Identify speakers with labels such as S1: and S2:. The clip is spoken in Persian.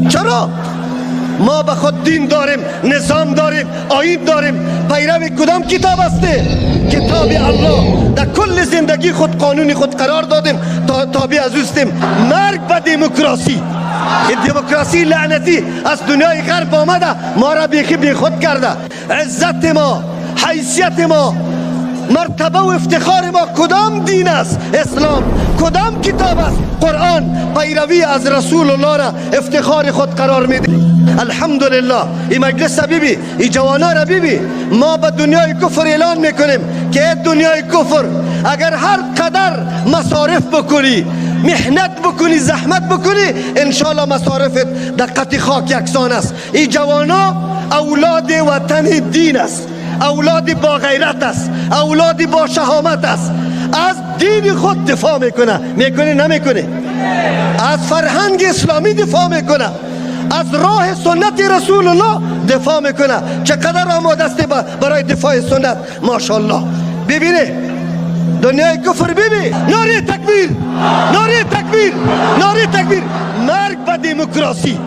S1: چرا؟ ما به خود دین داریم، نظام داریم، آیین داریم. پیرو کدام کتاب هستی؟ کتاب الله. در کل زندگی خود قانون خود قرار دادیم، تا تابع از اوستیم. مرگ به دموکراسی. این دموکراسی لعنتی از دنیای غرب آمده، ما را بیخی بی خود کرده. عزت ما، حیثیت ما، مرتبه و افتخار ما کدام دین است؟ اسلام. کدام کتاب است؟ قرآن. پیروی از رسول الله را افتخار خود قرار میده. الحمدلله این مجلس ببی، این جوانا را ببی. ما به دنیای کفر اعلان میکنیم که دنیای کفر اگر هر قدر مصارف بکنی، محنت بکنی، زحمت بکنی، انشالله مصارفت در قطع خاک یکسان است. این جوانا اولاد وطن دین است، اولاد با غیرت است، اولاد با شهامت است. از دین خود دفاع میکنه. میکنه نمیکنه؟ از فرهنگ اسلامی دفاع میکنه، از راه سنت رسول الله دفاع میکنه. چقدر آماده است برای دفاع سنت، ماشاءالله. ببینه دنیای کفر، ببین. ناره تکبیر، ناره تکبیر، ناره تکبیر. مرگ به دموکراسی.